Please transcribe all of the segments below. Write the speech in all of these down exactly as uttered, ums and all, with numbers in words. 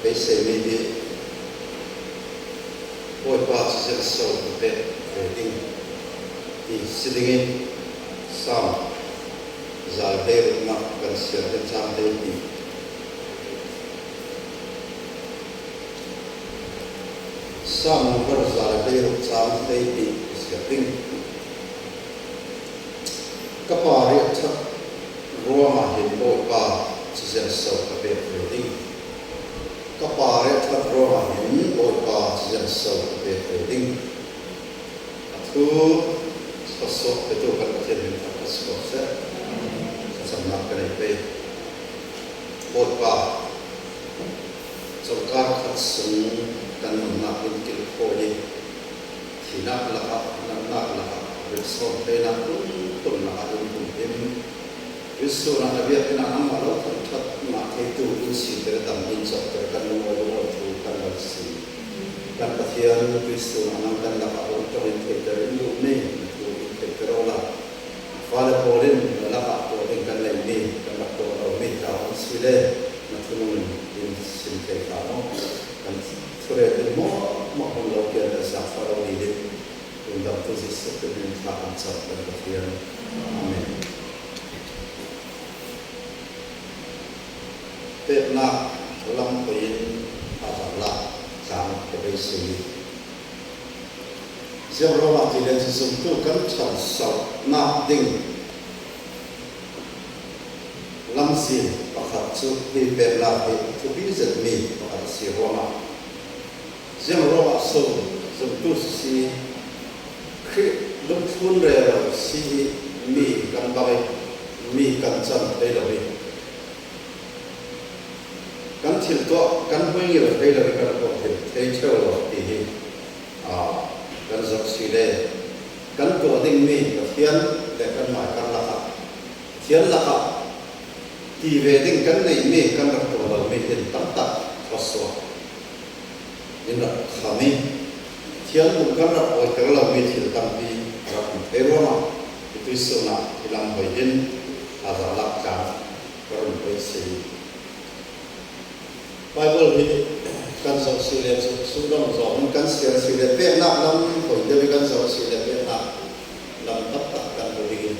Beisei mi hi. Bawipa, cizel so ka pek ve ding, ti si dingin Sam za le rukna kan siar ding, cang tei ti. Sam number za le ruk, cang tei ti ka siar ding. Ka pa riahṭhat ruangah hin Bawipa, cizel so ka pek ve ding. Ka pa riahṭhat ruangah hin Bawipa, cizel so ka pek ve ding. A thu thawsuah petu kan Pathian min thangah ka suak seh. Ka chamnak ka nei pei. Bawipa, chawngkar khat sung kan nunnak in kilkhawi hi. Thihnak lakah, natnak lakah, riksawn theinak tung tung lakah in humhim. Jesuh na biakinn ah nangmah lo thangṭhat ngah theitu in siter, dam in cawhter, kan lungawi lungawi thu kan lo si. Kan Pathian, Jesuh na nang kan lakah hong ṭawng in theihter in duh ni, na thu in theihter aw la. Fale pawl in na lakah tuah ding kan neih mi, kan rak tuah lo mi ta hong si le, na thunung in sin thei ta maw? Kan thurel in mawhmawh hong lo pian, kan sak fa lo ni ding. Lungdamtu Jesuh Khrih min in thla kan cam kan Pathian. Amen. Peknak lam poi-in a van lak tlang ka beisei hi. Ziang ruangah ti leh zumtu kan ṭhangsak nak ding lamzin pakhat cu hih peknak hi thupi zet mi pakhat a si ruangah, ziang ruangah so zumtu sisi, Khrih dungthlun rero si hi mi kan bang hi, mi kan cam thei lo hi. Kan thil tuah, kan huingil thei lo hi, kan tuah thil thei ṭheu lo ti hi. Aa, kan zoh si le kan tuah ding mi Pathian le kan mai kan lakah, Pathian lakah ti ve ding kan neih mi kan rak tuah lo mi hin tamtak thawsuah in rak kham hi. Pathian lung kan rak awiter lo mi thil tampi a rak um thei ruangah, hih tuisun ah hih lam hoi in a van lak tlang ka run beisei hi. Bible hi kan zoh si le cu, sudong zawh in kan siar si le, peknak lam hoi deuh hi, kan zoh si le peknak lam taktak kan hmu ding hi.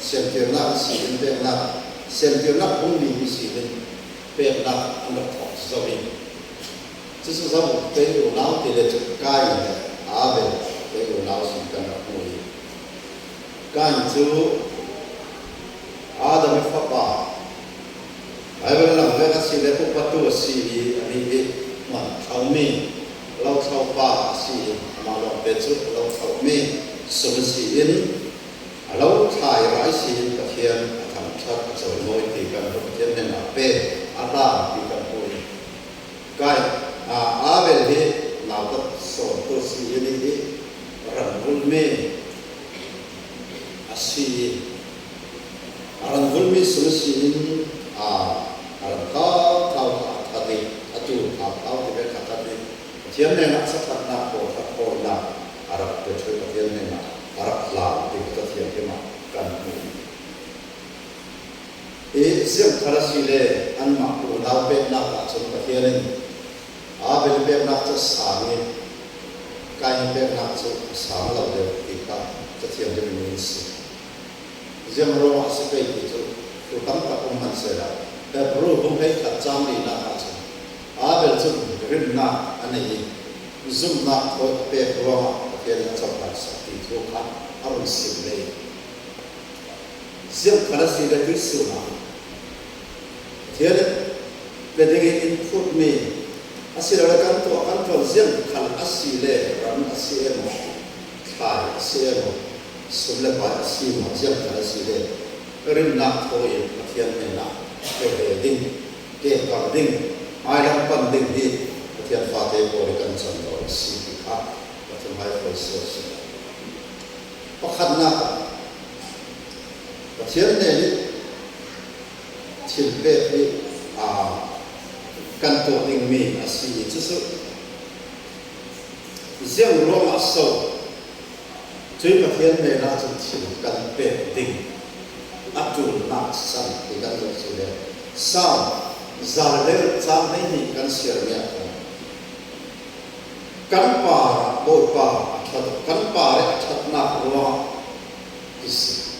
Siamtirnak si in peknak, siamtirnak hung ding hi si in peknak an rak thawk zo hi. Cucu zoh, kei unau ti le cu Kain le Abel, kei unau si kan rak hmu hi. Kain cu Adam i fapa, Bible lang vek a si le upatu a si i, a nih i, man thlomi, lo thlopa a si i, amah lawngte cu lo thlomi sum a si in, a lo thlai ra i si in Pathian a thangṭhat a cawimawi ti kan hmuh, Pathian hnenah pe a hlan ti kan hmuh i, Kain, aa, Abel hi nautat sawntu si i, a nih i, ranvulmi a si i, a ranvulmi sung si in, aa, a ran thau thau a that i, a tuu thau thau ti ve kha that i, Pathian hnenah sakhatnak, pawlkhat hawlnak a rak pia ṭheu, Pathian hnenah a rak hlan ti Pathian hnenah kan hmu. I ziang khal a si le anmah unau peknak ah cun Pathian in Abel peknak cu a sang i, Kain peknak cu a sang lo deuh ti kha Cathiang deuh in si. Ziang ruangah a si pei ti cu thu tamtak um hmanh sehla, Hebru bung hleikhat cang linak ah cun Abel cun rinnak a nei i, zumhnak thawi a pek ruangah Pathian in a cohlansak ti thu kha a run sim ve. Ziang khal a si le tuisun ah Pathian in pe dingin in phutmi a si lo le kan tuah, kan tuah ziang khal a si le ram a si emaw, thlai a si emaw, sum le pai a si maw, ziang khal a si le rinnak thawi in Pathian hnenah pe ve ding, kekar ding, hmailam pan ding hi Pathian fate pawl i kan cam lo a si ti kha pathum hai pawl suak si. Pakhatnak ah Pathian nen i thil pek hi, aa, kan tuah dingmi a si i, cucu ziang ruangah so cuih Pathian hnenah cun thil kan pek ding a ṭulnak san ti kan zoh si le, Sam Za le ruk cang hleihnih kan siar miah khan kan parah Bawipa a that uh, kan parah a thatnak ruangah kisi.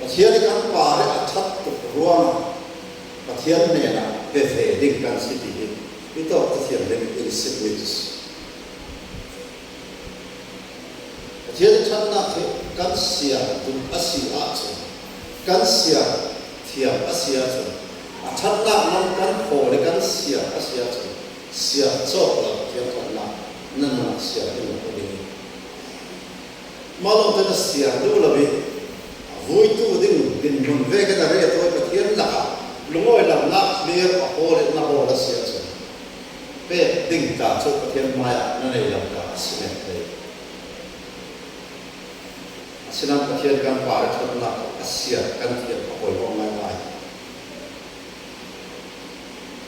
Pathian i kan parah a that tuk ruangah Pathian hnenah veve ding kan si ti hi i tawh Pathian ding in si. Pathian i thatnak hi kan siar dum a si ahcun, kan siar thiam a si ahcun, a thatnak lam kan phaw le kan siar a si ahcun, siar cawk lo Pathian thatnak nan nunah siar ding a ding hi. Mah lawngte na siar duh lo i a vuitu ding dinhmun veke na ret aw i Pathian lakah lungawi lamnak clear a hawl le na hawl a si ahcun, pek ding ta cu Pathian mai-ah na nei lo ta a si men thei. Asinain Pathian kan parah thatnak a siar kan thiam a poimawh ngaingai.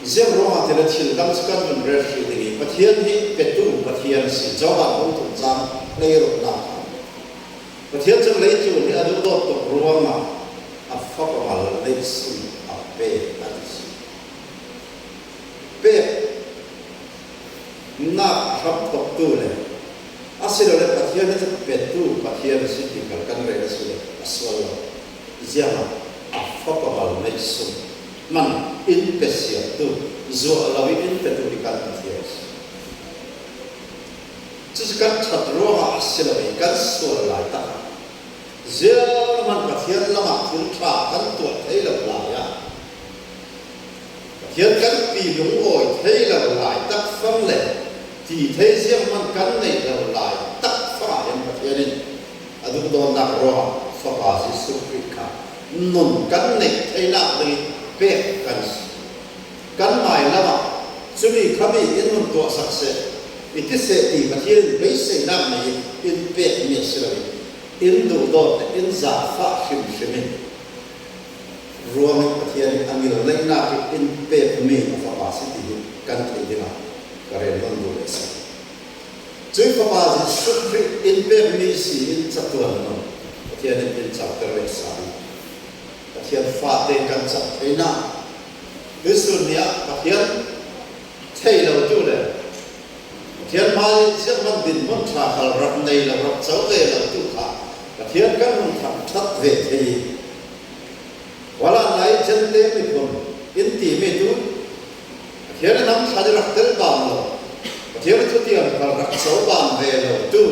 Ziang ruangah ti le thil dang cu kan vun rel hrih ding i Pathian hi petu Pathian a si. Johan bung thum cang hleiruknak ah Pathian cun leitlun hi a duhdawt tuk ruangah a fapa mal neihsun a pek a ti si. Peknak a hramthawktu le asilole Pathian hi cu petu Pathian a si ti kal kan rel a si le a sual lo. Ziangah a fapa mal neihsun hman in pe siattu, zuah lo in in petu hi kan Pathian a si. Cucu kan that ruangah a si lo i kan sual laitak zianghman Pathian lamah thil ṭha kan tuah thei lo lai-ah, Pathian kan pi lungawi thei lo laitak fang le ti thei zianghman kan neih lo laitak fangah hin Pathian in a duhdawtnak ruangah Fapa Jesuh Khrih kha nun kan neih theinak dingin pek kan si. Kan mailamah cumi khami in hun tuahsak seh, i ti seh ti Pathian in beiseinak nei in pekmi a si lo in, in duhdawt le in zaangfah hrimhrim in ruangin Pathian in a ngilneihnak in pekmi a Fapa si ti hi kan theih dingah ka rel nawn duh le a si. Cuih Fapa Jesuh Khrih in pekmi si in catuan nawn Pathian in in cauter le a si. Pathian fate kan cak theinak, tuisun ni-ah Pathian thei lotu le Pathian hmai zianghman dinhmun ṭha khal rak nei lo, rak co ve lotu kha Pathian kan hung thangṭhat ve thei hi. Khualan lai Jentail miphun in timi tu Pathian in a hnam thla nih rak tel bang lo, Pathian a thutiam khal rak co bang ve lotu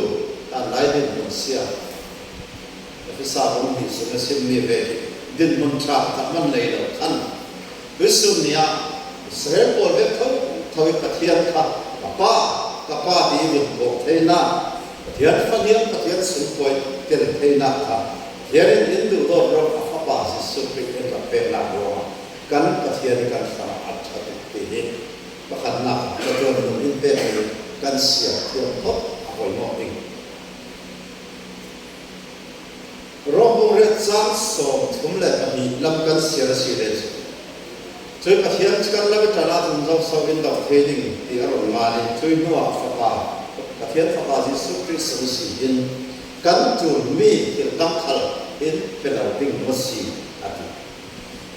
tan lai dinhmun sia Efesa bung hnih sung a simmi ve hi dinhmun ṭha taktak man nei lo khan tuisun ni-ah Israel pawl ve thotho i Pathian kha ka pa, ka pa ti i vun kawh theinak, Pathian fahniam, Pathian sungkuai tel theinak kha Pathian in in duhdawt ruangah a Fapa Jesuh Khrih in rak peknak ruangah kan Pathian kan hrangah a ṭha tukpi hi. Pakhatnak, ka tuan nun in pek hi kan siar thiam khop a poimawh ding. Rom bung riat cang sawm thum le pahnih lam kan siar a si le cuih Pathian cu kan lam i ṭan ahcun zoso in doh thei ding ti a run ngan i cuih hnuah Fapa, Pathian Fapa Jesuh Khrih sung si in kan ṭulmi thil dang khal in pe lo ding maw si a ti.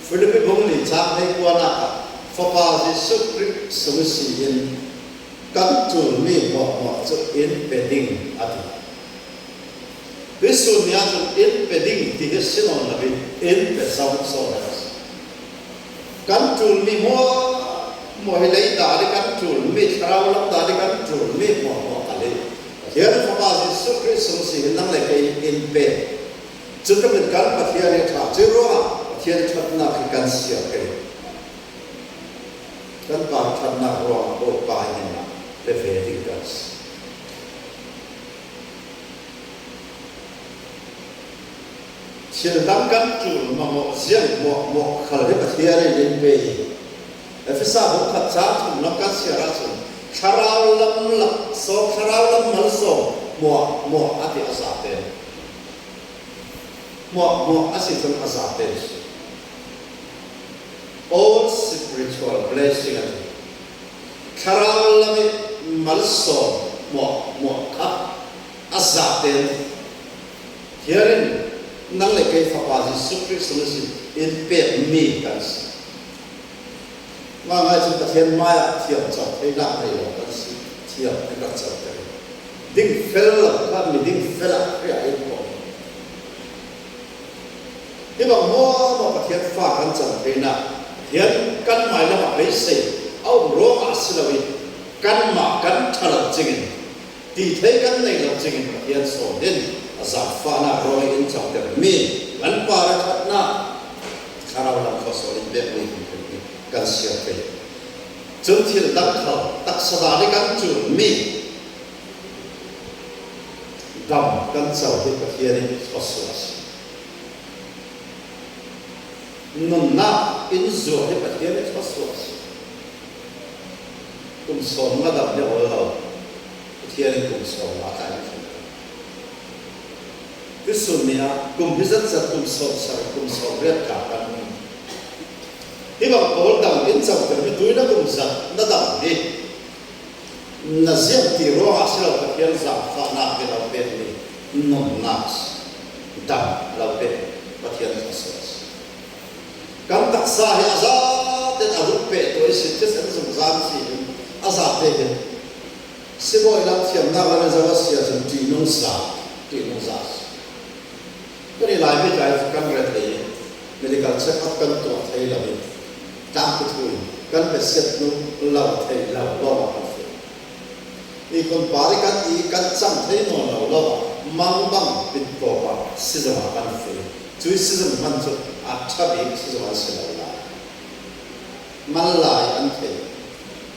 Filipi bung li cang hleikuanak ah Fapa Jesuh Khrih sung si in kan ṭulmi hmuahhmuah cu in pe ding a ti. Tuisun ni ahcun in pe ding ti hi si nawn lo in in pe zong sawn a si. Kan ṭulmi hmuahhmuah hi lei dah le kan ṭulmi thlarau lam dah le kan ṭulmi hmuahhmuah a lei. Pathian Fapa Jesuh Khrih sung si in nang le kei in pe. Cutluk in kan Pathian i ṭha cuih ruangah Pathian ṭhatnak hi kan siar kei. Kan pa ṭhatnak ruangah Bawipa i hnenah pe ve ding kan si. Thil dang kan ṭul mamawh ziang hmuahhmuah khal hi Pathian in in pe hi. Efesa bung khat cang thum lam kan siar ahcun thlarau lam lak sawm, thlarau lam malsawm hmuahhmuah a ti a zate. Hmuahhmuah a si cun a zate si. All spiritual blessing a ti. Thlarau lam i malsawm hmuahhmuah kha a zate. Hiarin nang le kei Fapa Jesuh Khrih sung ihsin in pekmi kan si. Mah ngai cun Pathian mai-ah thiam cawk theinak nei lo kan si, thiam in rak cawk ding fel lo kha, mi ding fel ah Khrih in pom. Hih bang hmuahhmuah Pathian fa kan cang theinak, Pathian kan mailam ah beisei a um ruangah a si lo in, kanmah kan ṭha lo cingin, tithei kan neih lo cingin Pathian sawn in a zaangfahnak ruangah in cangtermi, kan parah ṭhatnak, thlarau lam khuasual in pekmi kan siar thei. Cun thil dang khal taksa dan i kan cunmi dam kan co hi Pathian in khuasual a si. Nunnak in zuak hi Pathian in khuasual a si. Kum sawm nga dam hi a ol lo. Pathian in kum sawm nga tlai hi. Tuisun ni-ah kum hi zetzet, kum sawm sarih, kum sawm riat ka kan um. Hih bang pawl dam in cangtermi tui na kum zat na dam hi. Na ziahti ruangah a si lo, Pathian zaangfahnak hi lo pek ni, nunnak dam lo pek Pathian khuasual a si. Kan taksa hi a zate a lut peh tuah i si, thisen zungzal si in a zate hi. Sibawi lam thiamnak lam in zo a sia cun ṭihnung za, ṭihnung za a si. Kan i Laimi tlai kan ret lei, medical check up kan tuah thei lo in, tangpi thu in kan besiat nu lo thei lo lawmah kan feh. I hun par i kan i kan cam thei nawn lo lawmah, mangbang pitkawp ah sizom ah kan feh. Cui sizom hman cu a ṭha bik sizom an si lo lai. Manlai an thei.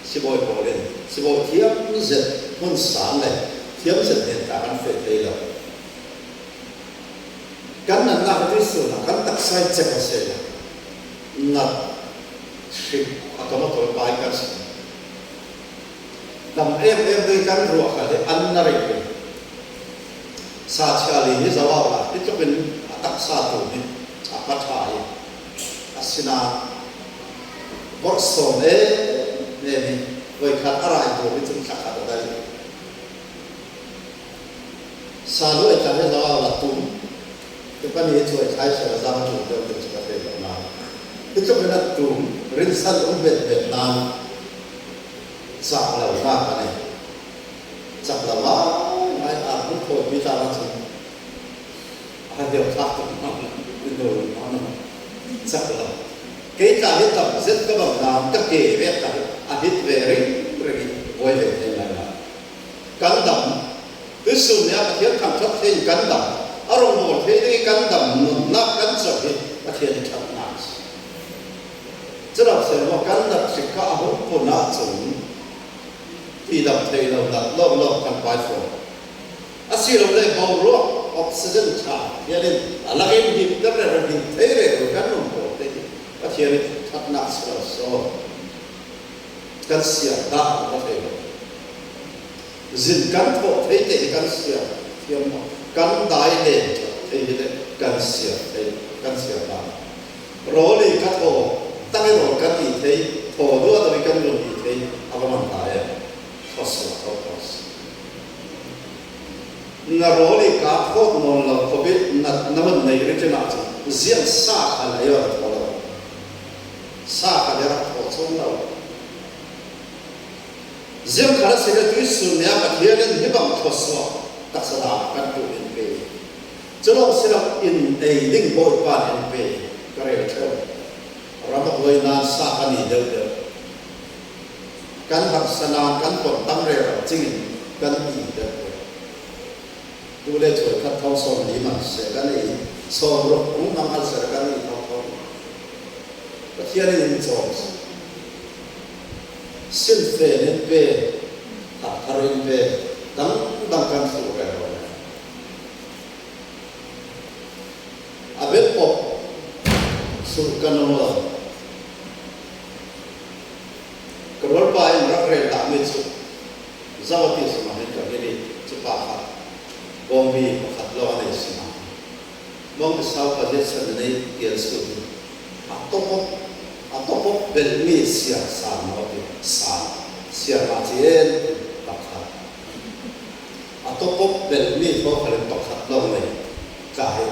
Sibawi pawl in sibawi thiam zet, hun sang le thiam zet nen ta kan feh thei lo. Kan natnak a tuisun ah kan taksa i cek a si lo. Nat hrik a ka mawtaw pai kan si. Dam em em ding kan ruah kha le an na rih ve. Sa chia li hi zo a, hi tlukin a taksa tu hi a pa ṭha hi. A sina borh sawm em em hi. Voikhat a rai tu hi cun thlakhat a dai. Salu ei tla hi zo a la tum. Hi pani hi cuai thai sia la zam tum deuh deuh cu ka thei lo na. Hi tluk in a tum, rinsan um bet bet nan. Cak lo na ka nei. Cak lo a, ngai a hmun thawi mi tla na cun. A deuh thak tuk na. I deuh na na. Cak lo. Kei tla hi tam zet ka bang nan ka ke vek ka hi. A hit ve ring ring i buai ve thei ngai na. Kan dam. Tuisun ni-ah Pathian thangṭhat thei in kan dam. A rung mawl thei ding i kan dam nunnak kan co hi Pathian i ṭhatnak a si. Cu lo se maw, kan nat hrik kha a hun pun ahcun tidam thei lo nat lawmlawm kan pai fawn. Asilole boruak oxygen ṭha hian in a lakin hip kan rero hip thei rero kan nun pawl te hi Pathian i ṭhatnak si lo sawn. Kan siar dah a thei lo. Zin kan thawh thei te hi kan siar thiam maw? Kan dai len thawh thei hi le kan siar thei, kan siar dah. Rawl i ka thaw, tang i rawl kan i thei, thaw dua dua i kan nun i thei, a va man ta e. Thawsuah thaw thawsuah. Na rawl i ka thawt nawn lo khawp i na, na hun nei rih in ah cun ziang sa kha lei a thaw lo. Sa kha lei a thaw chung lo. Ziang kha a si le tuisun ni-ah Pathian in hih bang thawsuah taksa dah kan tum in pe. Cu lo si lo in ei ding Bawipa in pe ka rel ṭheu. Ram a huai nan sa kan i deuh deuh. Kan harsa nan kan pon tam rero cingin kan i deuh deuh. Tu le cuai khat thong sawm li man se kan i sawm ruk hong mang hal se kan i thong thong. Pathian in in cawm sin fen in pe, thar in pe, dang dang kan sulh rero. A bet pop sulh kan nung lo. Ka rualpa in rak rel dah mi cu zawati sungah hin ka hil i cupa kha bawngbi pakhat lo a nei sungah bawngbi sau pazia san a nei tial sut hi. A topop a topop belhmi siar san maw ti san siar mah ci en pakhat. A tawpawp belhmi thawkhal in pakhat lo nei ka hi.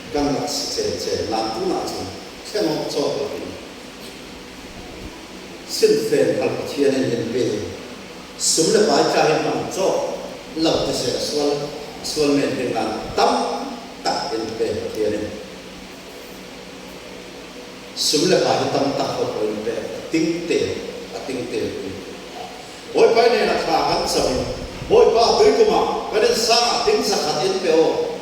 Kan rak si cencen nan tunah cun thleng awk cawk lo in Sinfen hal Pathian in in pe, sum le pai ca hi mang cawk lo ti se a sual, a sual men ding dan tam tak in pe Pathian in. Sum le pai hi tam tak hot lo in pe, a tingte, a tingte. Bawipa i nen a thla kan cam in, Bawipa tui kumah kan in sang a ting zakhat in pe aw.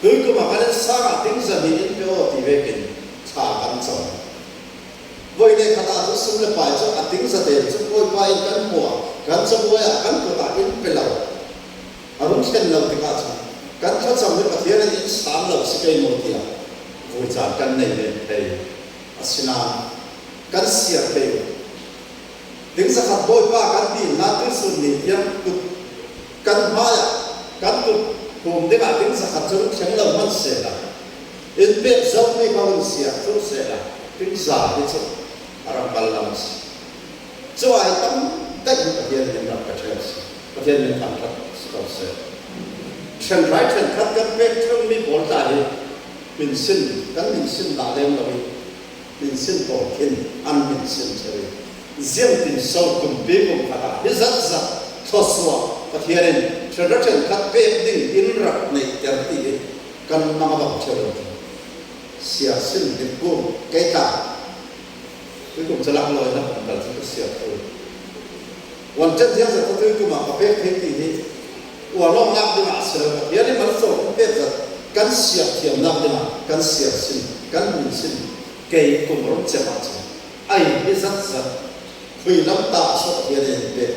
Tui kumah kan in sang a ting zahnih in pe aw ti vekin thla kan cam. Voi le khat ah thu sum le pai cu a ting zate cu Bawipa in kan hmuh ah, kan cabuai ah, kan kut ah in pe lo. A rung thlen lo tikah cun kan thlacam hi Pathian in in sang lo si kei maw tiah vui caan kan nei men thei. Asinain kan siar kei uh. Ting zakhat Bawipa kan dilna tuisun ni tiang kut kan hmai ah kan kut hum dingah ting zakhat cu thleng lo hman sehla, in pek zomi kha hun siar thur sehla, ting za hi cu a rak bal lam si. Cu ai tam deuh hi Pathian min rak ka ṭheu si. Pathian min thangṭhat si ko seh. Ṭhen rai ṭhen khat kan pek ṭheumi pawl tla hi min sin, kan min sin dah lem lo hi. Min sin pawl khin an min sin ṭheu hi. Ziangtin so kumpi kum khatah hi zatzat thluasuah Pathian in ṭhen rai ṭhen khat pek ding in rak neihter ti hi kan mang a bang ṭheu lo. Siar sin ding kum kei tla. Tui kum calak lawi na pangkal cu ka siar thei. Wan ṭan ziangzat ka tui kum ah ka pek thei ti hi uar lawng lak dingah a si lo. Pathian in malsawm in pek zat kan siar thiamnak dingah kan siar sin, kan min sin kei kum rum cem ah cun ai hi zatzat khui lam ta a suak Pathian in pek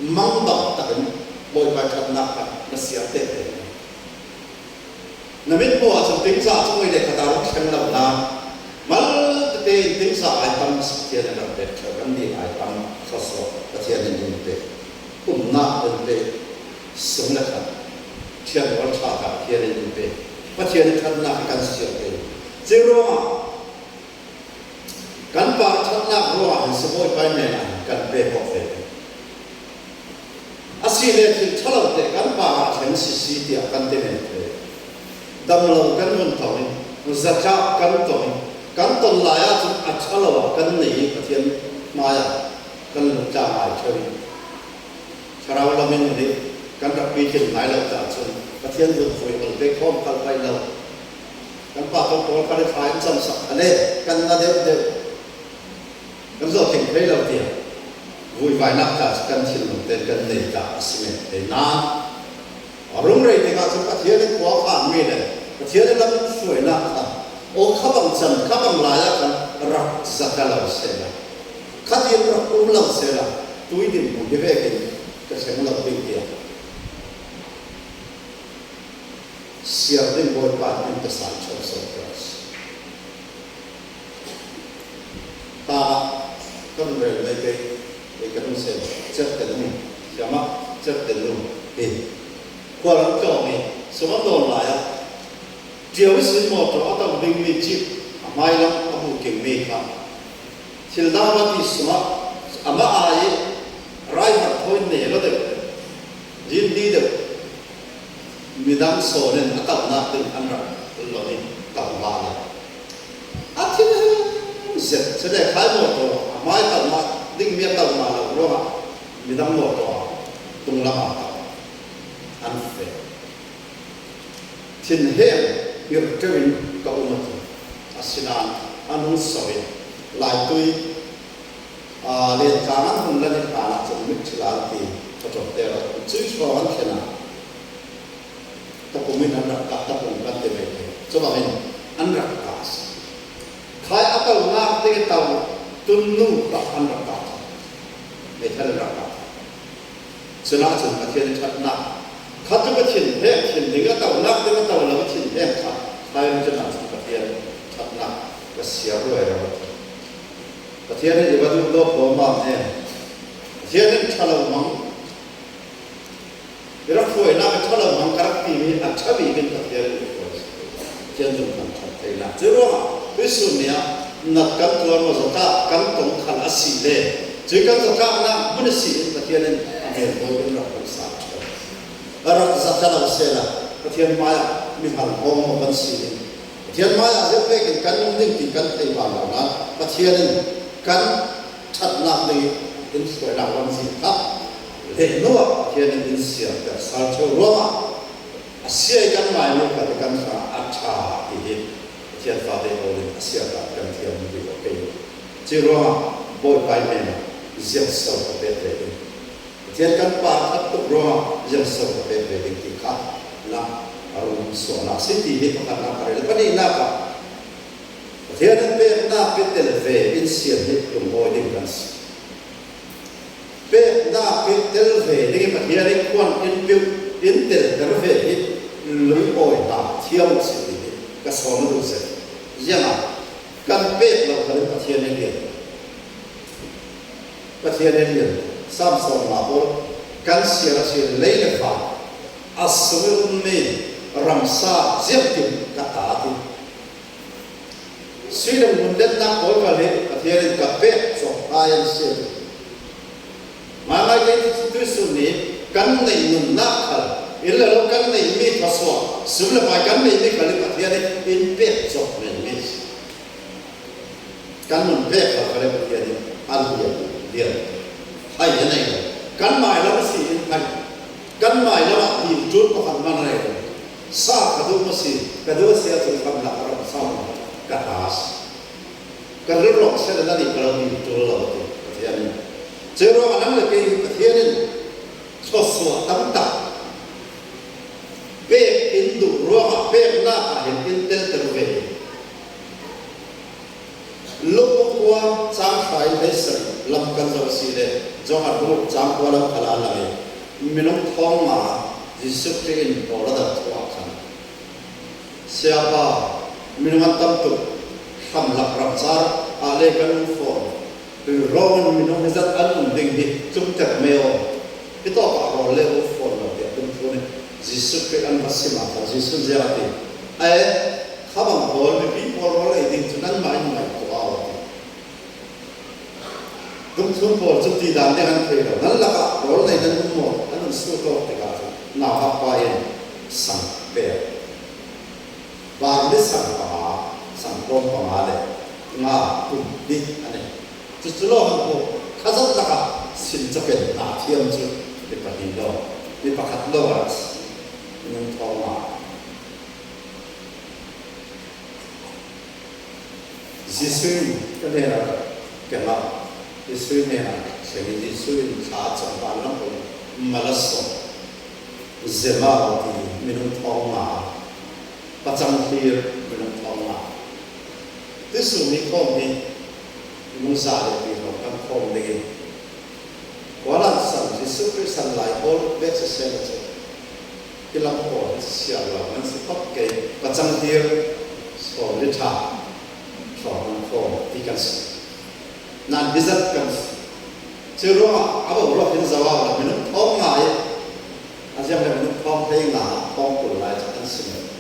mangbang takin Bawipa ṭhatnak kha na siar tete. Na mit hmuh ah cun tingza cu ngoi le khat ah rak thleng lo hna. Mal tete in tingza ai tam Pathian in rak pek ṭheu, kan ding ai tam thluasuah Pathian in in pe. Umnak in pe, sum le khat, ṭhianrual ṭha kha Pathian in in pe. Pathian in ṭhatnak kan siar pe. Cuih ruangah kan pa ṭhatnak ruangah hin si Bawipa in nen ah kan pek awk ve. A si le thil ṭha lote kan pa ah thleng sisi tiah kan ti men ve. Damlo kan vun tong in, zatlak kan tong in, kan ton lai ahcun a ṭha lo ah kan nei i Pathian hmaiah kan lungtla ngai ṭheu in, Thlarau lamin hi kan rak pitling ngai lo caah cun Pathian zumhfui hal ve khawm kal pai lo. Kan pa ko pawl kha le thla in camsak kha le kan na deuhdeuh, kan zawh tling thei lo tiah vuivainak tla cu kan thinlung tein kan nei ta a si men thei nain, a rung rei tikah cun Pathian in khua a khanmi le Pathian in lam in hruainak kha aw kha bang cam kha bang lai ah kan rak zata lo sehla, khatin rak um lo sehla, tui dinhmun hi vekin ka thleng lo ding tiah siar ding Bawipa in in ka san ṭheu so kras. Ta ka run rel mai kei, kei ka run sen, Certenu, siamah Certenu hi. Khua lam tlawng i sum a tawn lai ah ṭio ihsin mawtaw a to dingmi jeep a hmailam a bukingmi kha thil dang a va ti sungah amah ai i raiharh thawi ne lo deuh, din di deuh midang sawn in a tonak ding an rak lo in to hlah lo. A thil zet si le khai mawtaw a hmai tonak dingmi a tonak lo ruangah midang mawtaw a tunglam a to an feh. Thinheng ngirh ṭeuh in ka um a ti. Asinain an hung so in laitui, aa, lentlang an hung lan i hlan ah cun mitthil an ti ka ṭawmte lo. Cuih hrawng an thlen a, tapung in an rak kah, tapung kan ti mai thei. Cubangin an rak kah a si. Khai a tonak ding i to tunnu kha an rak kah. Meithal in rak kah. Cunah cun Pathian i ṭhatnak kha tuk a thinheng, thinheng a tonak ding a to lo a thinheng kha, khai cunah cun Pathian ṭhatnak ka siar ruai lo a ti. Pathian in i va duhdaw khawm ah ne, Pathian in ṭha lo mang, i rak hruainak i ṭha lo mang ka rak timi a ṭha bik in Pathian in i hruai. Pathian zung kan ṭhat thei lai. Cuih ruangah tuisun ni ah nat kan tuar maw, zatlak kan tong khal a si le, cuih kan zatlaknak hmun i si in Pathian in a hmel bawi in rak hmuhsak ṭheu. A rak zat a lo sehla Pathian hmaiah mihal hawng maw kan si in, Pathian hmaiah ziah vekin kan um ding ti kan thei bang lo nain Pathian in Kan thatnak ding in suainak lamzin kha lehnuah Pathian in in siampiak sal theu ruangah a sia i kan ngai mi khat i kan hrangah a tha i hi. Pathian fate pawl in a siampiak kan thiam ding uh a kei. Ci ruangah Bawipa i hnenah ziangso ka pek ve ding, Pathian kan pahthat tuk ruangah ziangso ka pek ve ding ti kha na a rung suahna si ti hi pakhatnak a rel. Pahnihnak ah Pathian in peknak i tel ve in siam hi lungawi ding kan si. Peknak i tel ve ding i Pathian i kuan in piu in telter ve hi lungawina thiam uh si ti hi ka sawm uh zel. Ziangah kan pek lo khalin Pathian i lian Pathian i lian Sam sawm nga pawl kan sial a sial lei le fa a sung i um mi ramsa ziangkim ka ta ti. Sui le mun letnak pawl ka leh Pathian in ka pek cawk a en sial. Ngaingai kei tuisun ni kan neih nunnak khal inn le lo kan neih mi thawsuah sum le pai kan neih mi khal in Pathian in pek cawk men mi. Kan mun pek kha kha le Pathian in a lian lian hai a nei lo. Kan mailam si in hai. Kan mailam ah bil tul pakhat man a nei lo. Sa ka duh ma si ka duh a sia tul kham lak a ram sa ma ka ta si. Ka rilrawh sia le na nih ka lo bil tul lo ti Pathian in. Ceu ruangah nang le kei Pathian in thawsuah tamtak pek in duh ruangah peknak ah hin in teltel ve hi. Luka kua cang hra in hei sarih lam kan zoh si le Johan bung chang kua lam khala lang hi. Minung thawng nga Jesuh Khrih in pawl a dal thu ah khan Siapa, minung an tam tuk, hramlak ramsar ah le kan um fawn. Rilrawng in minung hizat an um ding hi tlumter mei aw. Hi tawpah rawl le um fawn lo tiah dungthlun in Jesuh Khrih an va sim ah khan Jesuh in ziang a ti. A e, kha bang pawl mipi pawl rawl ei ding cu nanmah in ngaihtuah aw a ti. Dungthlun pawl cu tidan ding an thei lo. Nan lakah rawl nei nan um maw? An hun suhtawk tikah cun nauhakpa in sang pek. Barli sang panga, sang pawng panga le nga kum dih a nei. Cucu lo hang ko khazat lakah sin capen na thiam cu mi pahnih lo, mi pakhat lo a rak si. Minung thawng nga. Jesuh in ka hnenah kengah Jesuh in hnenah kengin Jesuh in thla cawngpan lam pawh mala sawm zema aw ti minung thawng nga pacang thlir minung thawng nga. Tuisun ni khawm hi minung za le pi hrawng kan khawm dingin Kualan san Jesuh Khrih san lai pawl vek siseh a cu hi lam pawl hi siar lo nan si khop kei pacang dir sawm li tha sawm nan khawm ti kan si. Nan bizat kan si. Cu ruangah a bo ruak hin zo a minung thawng nga i a ziang le minung thawng thei nga thawng kul lai cu an si mawk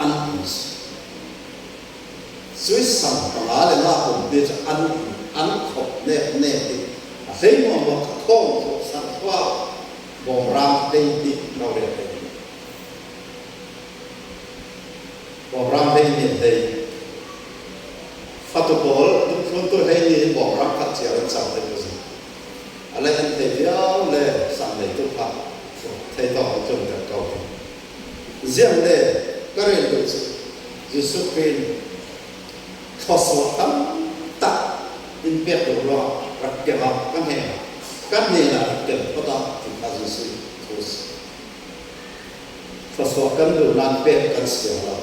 an in si. Cuih sang panga le nga kum te cu an, an khop nek nek dih. A hlei muahmuah kha khawng khop sang thua bawmrang hlei dih lo rel hlei dih. Bawmrang hlei nih hlei. Fatu pawl dungthluntu hlei nih bawmrang khat ciar an cang hlei tu zing. A lei an thei viau le sang lei tu kha thei tawk an tlun deuh ko hi. Ziang le ka rel duh cu Jesuh Khrih in thawsuah tamtak in pek duh ruangah rak kem ah ka hnenah, ka hnenah rak kem phot ah ti kha Jesuh thu si. Thawsuah kan duh nan pek kan siang lo.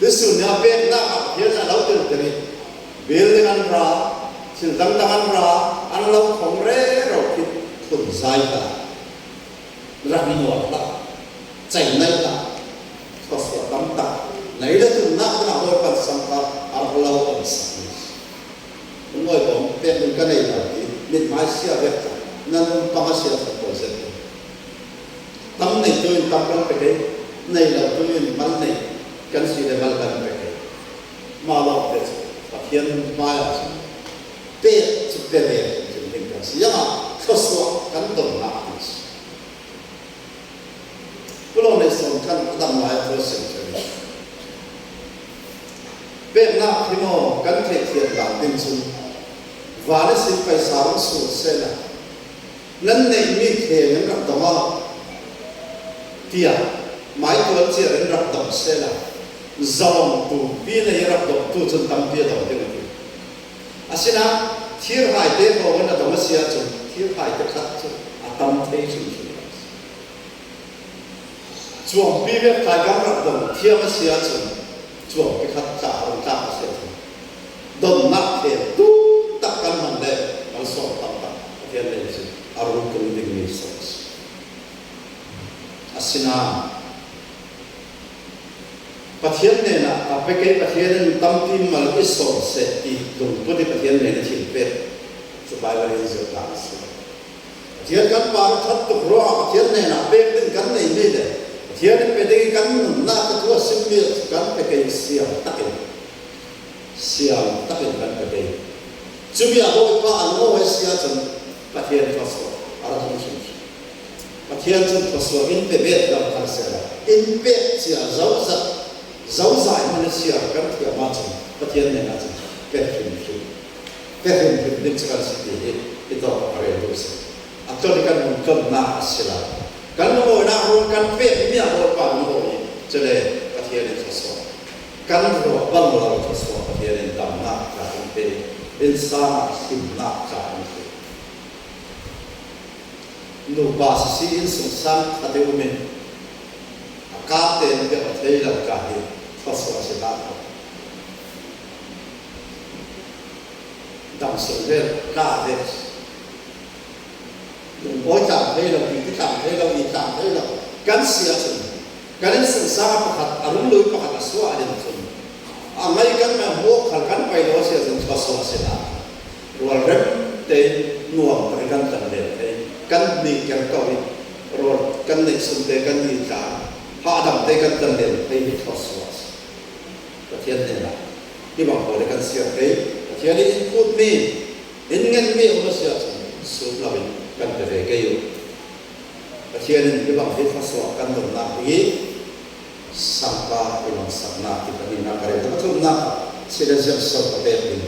Tuisun ni a peknak ah Pathian a lo teltel in building an ra, thil dangdang an ra, an lo khong rero khit khun zai ta. Rak mual hlah, ceih naih hlah, thawsuah tamtak nei le tunnak dingah Bawipa in sangkah a rak lo on sak hi. Ngawi kong pek ding ka nei lo ti mithmai sia vek ta nan pang a sia sa pawl zet hi. Tam nei tu in tam kan pe kei, nei lo tu in mal nei kan si le mal kan pe kei. Mah lawmte cu Pathian hmai ah cun pek cu pe ve ding kan si. Ziangah thawsuah kan donnak a si. Pulawng neih sawm khan a dam lai a thu a sim thei. Peknak hi maw kan theih thiam dan ding cun Van a sin paisa hong suak sehla, nan neih mi kheng in rak dong a, tiah maitual ciar in rak dong sehla, zawng tu pi nei rak dong tu cun tampi a dong ding a ti. Asinain thirhaite hawng in a dong a si ahcun thirhaite khat cu a tam thei hrimhrim. Cuampi vek tlaikam rak dong thiam a si ahcun cuampi khat tla a rung tlak a si ahcun donnak khel tumtak kan hman le malsawm tamtak Pathian len cun a rung tung dingmi sawm a si. Asinain Pathian hnenah a pe kei Pathian in tampi mal i sawm seh ti lungput i Pathian hnenah thil pek cu Baibal in zirh hlan a si. Pathian kan parh ṭhat tuk ruangah Pathian hnenah pek ding kan neih mi le Pathian in pe ding i kan nunnak a thu a simmi ah cu kan pe kei siang takin, siang takin kan pe kei. Cumi ah Bawipa an ngawi a si ahcun Pathian thluasuah a ra tung hrimhrim. Pathian cun thluasuah in pe bet lo kan si lo, in pek cia zozah zozai hmanh a siar kan thiam ahcun Pathian hnenah cun pe hrimhrim, pe hrimhrim ding cu kan si ti hi i tawk a rel duh si. A tlon i kan hun tlonnak a si lo. Kan lungawinak ruang kan pek mi ah Bawipa lungawi i cule Pathian in thluasuah kan ruah bang lo thluasuah Pathian in damnak tla in pe, in sang ah himnak tla in pe. Nupa sisi innsungsang khat i um in a kap tein biak a thei lo tla hi thluasuah a si hlah ko. Dam sung vel tla vel lungawi tlang thei lo, pi ti tlang thei lo, i tlang thei lo kan si ahcun kan innsungsang ah pakhat a rung lui pakhat a suah a din cun a ngai kan mah hmuh khal kan pai lo a si ahcun thluasuah a si hlah. Rualrem tein nuam tak i kan tan lel thei, kan nih ker ko i rual kan neih sungte kan i tla, hahdam te kan tan lel thei hi thluasuah a si. Pathian hnenah hi bang pawl i kan siar kei, Pathian i in kutmi, in ngenmi a um a si ahcun suk lo in kan pe ve kei uh. Pathian in hi bang hi thluasuah kan donnak ding i sangka i mangsaknak ti pahnihnak ka rel. Ka thumnak ah si le ziang so ka pek ding.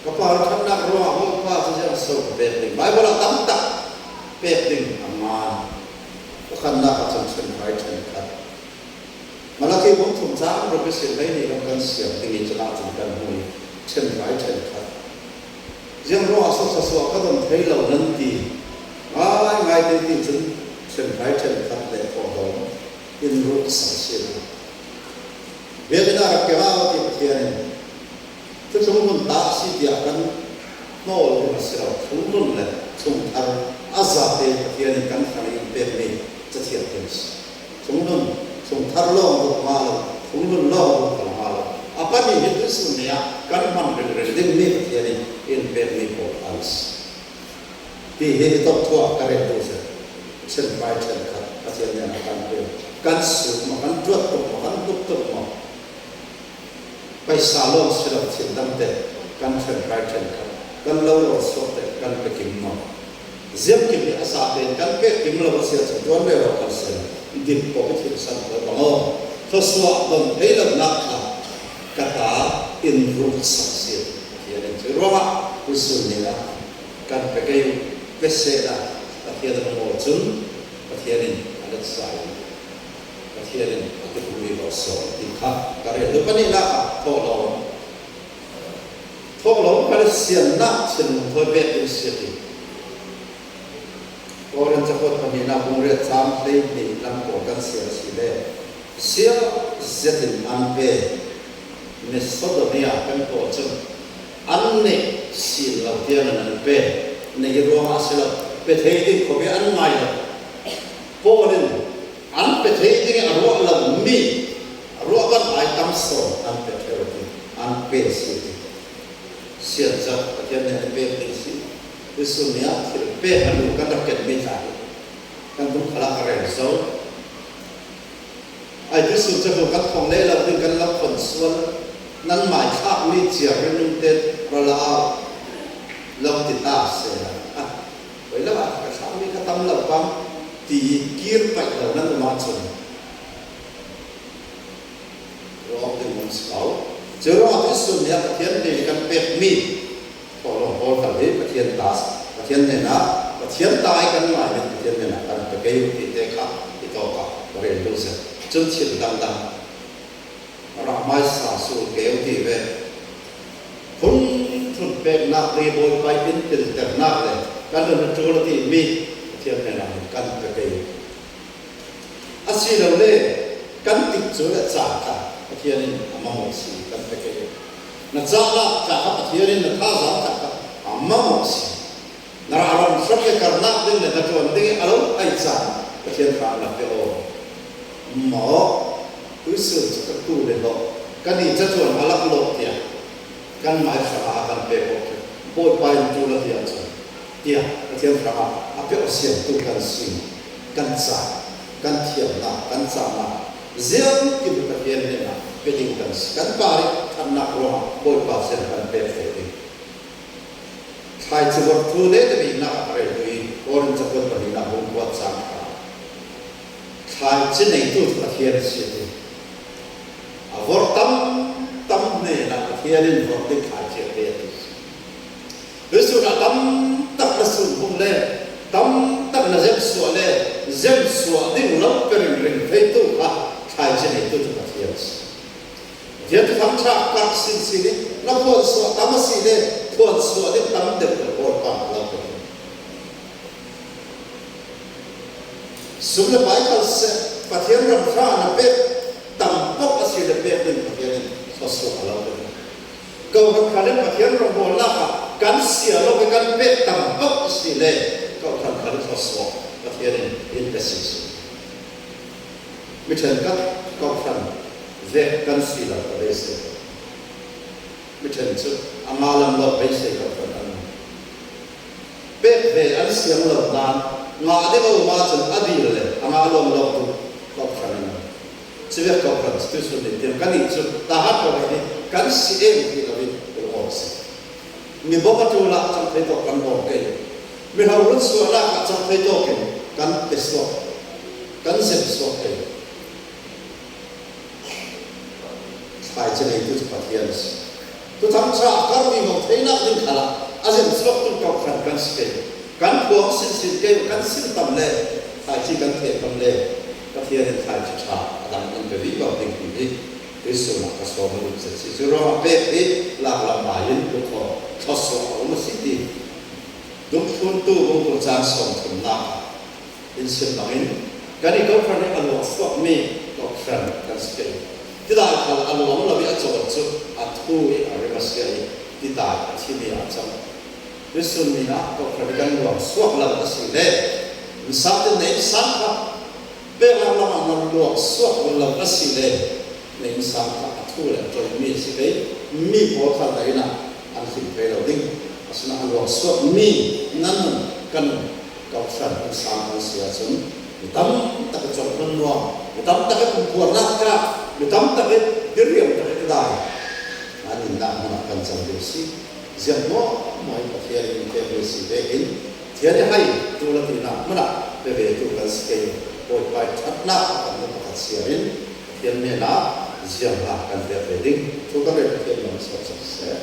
Ka parh ṭhatnak ruangah Bawipa cu ziang so ka pek ding. Baibal ah tamtak pek ding a ngan. Ka khatnak ah cun ṭhenhrai ṭhenkhat. Malakhi bung thum caang ruk ihsin hleihnih lam kan siam ding i cun ahcun kan hmuh i ṭhenhrai ṭhenkhat. Ziang ruangah so thluasuah ka don thei lo nan ti ngaingai te ti cun ṭhenhrai ṭhenkhat le thawhlawm in ruksak a si lo. Biakinn ah rak keng au ti Pathian in Thuthlung nun ta a si tiah kan hnawl ding a si lo. Thuthlung nun le thuthlung thar a zate Pathian in kan hrangin pekmi cathiat ding a si. Thuthlung nun, thuthlung thar lawng buk mah lo, thuthlung nun lawng buk kal mah lo. A panih hi tuisun ni ah kan hman ringring dingmi Pathian in in pekmi pawl an si. Ti hi i tawk thuah ka rel tu si. Ṭhenhrai ṭhenkhat Pathian hnenah kan pe. Kan suk maw, kan ṭuat tuk maw, kan tuk tuk maw? Paisa lawng si lo, thil dangte kan ṭhenhrai ṭhenkhat, kan lo lawng suakte kan pe kim maw? Ziangkim i a sa tein kan pek kim lo a si ahcun tuan rero kan si. Dik pawh i thil san khawi bang aw. Thluasuah don thei lonak kha ka ta in ruksak si. Pathian in cui ruangah tuisun ni ah kan pe kei uh, pe sehla Pathian a lungawi cun Pathian in a let sa in Pathian in a kipumi lo sawn ti kha ka rel. Tua pahnihnak ah thawhlawm. Thawhlawm kha le siannak thinlung thawi pek ding si a ti. Korin cakuat pahnihnak bung riat caang hleihnih lam pawl kan siar a si le sial zetin an pe. Macedonia peng pawl cun an neih sin lo tiangin an pe. Neih ruangah a si lo, pe thei ding khuapi an ngai lo. Paul in an pe thei ding a ruah lo mi a ruah ban ai tam sawn an pe thei lo ti, an pe si ti. Sianzat Pathian nih an pek ding si. Tuisun ni ah thil pek a lu kan rak ken mi tla hi. Kan tung khalah ka rel zo. Ai tuisun cakul kan thong leh lo ding kan lo khon sual. Nan mai thlak mi ciar rinum te ra la au. Lo ti ta sehla. Ah, voi lo ah ka thlak mi ka tam lo pang ti kir paih lo nan um ahcun. Ruak ding um si lo. Curuangah tuisun ni ah Pathian nih kan pek mi. Thawhlawm Pathian ta, Pathian nena, Pathian ta i kan ngai in Pathian nena kan pe kei uh tite kha i tawka ka rel duh zen. Cun thil dangdang rahmaisa sul keu ti ve. Hun thun peknak le Bawipa i inpilternak le kan nun a tul a timi Pathian nena kan pe kei uh. A si lo le kan tikcu le cah kha Pathian in a mamawh si kan pe kei uh. Na cahnak cah kha Pathian in na thazang cah kha a mamawh si. Na rah ron hrat le karnak ding le na ṭuan ding i a lo aih caan Pathian tha na pe aw. Maw, tuisun cu ka tu le hlawh, ka ni caṭuan a lak lawh tiah kan mai hrangah a kan pek awk hi. Bawipa in tul a ti ahcun tiah Pathian hrangah a pe aw siangtu kan si. Kan cah, kan thiamnak, kan cahnak ziangkim Pathian hnenah pe ding kan si. Kan parih ṭhatnak ruangah Bawipa siang kan pek ve ding. Thlaici vorh thu te te biknak a rel tu i Korin cakuat pahnihnak bung kua cang kha thlaici neitu cu Pathian a si a ti. A vorh tamtam hnenah Pathian in vorh ding thlaici a pe a ti. Tuisun ah tamtak na sunbung le tamtak na zemsuah le zemsuah ding lo pe ringring theitu kha thlaici neitu cu Pathian a si. Pathian thuthang ṭha karh sinsin in na phuansuah tam a si le phuansuah ding tam deuh deuh Bawipa in a lo pe ding. Sum le pai khal seh Pathian ram hra na pek tam paoh a si le pek ding Pathian in thluasuah a lo pe ding. Kohhran khat in Pathian ram bawlnak ah kan sia lo kan pek tam paoh a si le kohhran khat in thluasuah Pathian in in pe sinsin. Mi ṭhenkhat kohhran vek kan si lo ka beisei. Mi ṭhen cu a ngalam lo beisei kohhran an um. Pek ve an siang lo nain ngah ding a um ahcun a dil le a ngah lawm lo tu kohhran an um. Civek kohhran cu tuisun ni tiang kan nih cu tahat ko hi kan si em ti lo in tul aw si. Mi bawm a ṭul ah cang thei tawk kan bawm kei. Mi hlo run suahnak ah cang thei tawk in kan pe suak, kan zem suak kei. Thlaici neitu cu Pathian a si. Thuthang ṭha a karh vivo theinak ding khalah a zem suaktu kohhran kan si kei. Kan phuang sinsin kei, kan sin tam le thlaici kan theh tam le Pathian in thlaici ṭha a dang in pe vivo ding hi. Tuisun ah ka sawm a duh zet si. Cu ruangah pek hi laklam ai in tuk aw, thluasuah a um a si ti. Dungthluntu bungkul cang sawmthumnak ah in sim bangin kan i kohhran i a luang suakmi kohhran kan si kei. Tidai khal a luang lo i a cawl cu a thu i a rim a sia i tidai a thimi a cang. Tuisun ni ah kohhran i kan luang suak lo a si le, in sangtin na in sang kha pek laklam ah na luang suak lo a si le, na in sang kha a thu le a ṭoimi a si kei. Mi pawl khal na in ah an hlim thei lo ding. Asinain a luang suak mi nan nun kan nun kohhran in sang kan si ahcun mi tam tak i cawng hmun nuam, mi tam tak i pumpuarnak ṭah, mi tam tak i diriam tak i tidai an innak hmun ah kan cang deuh si. Ziang hmuahhmuah in Pathian in in pek ve si vekin Pathian i hai tul a tinak hmun ah pe ve tu kan si kei. Bawipa i ṭhatnak a kan hmu pakhat siar in Pathian hnenah ziang hla kan pek ve ding thu kan rel Pathian lam suak sak seh.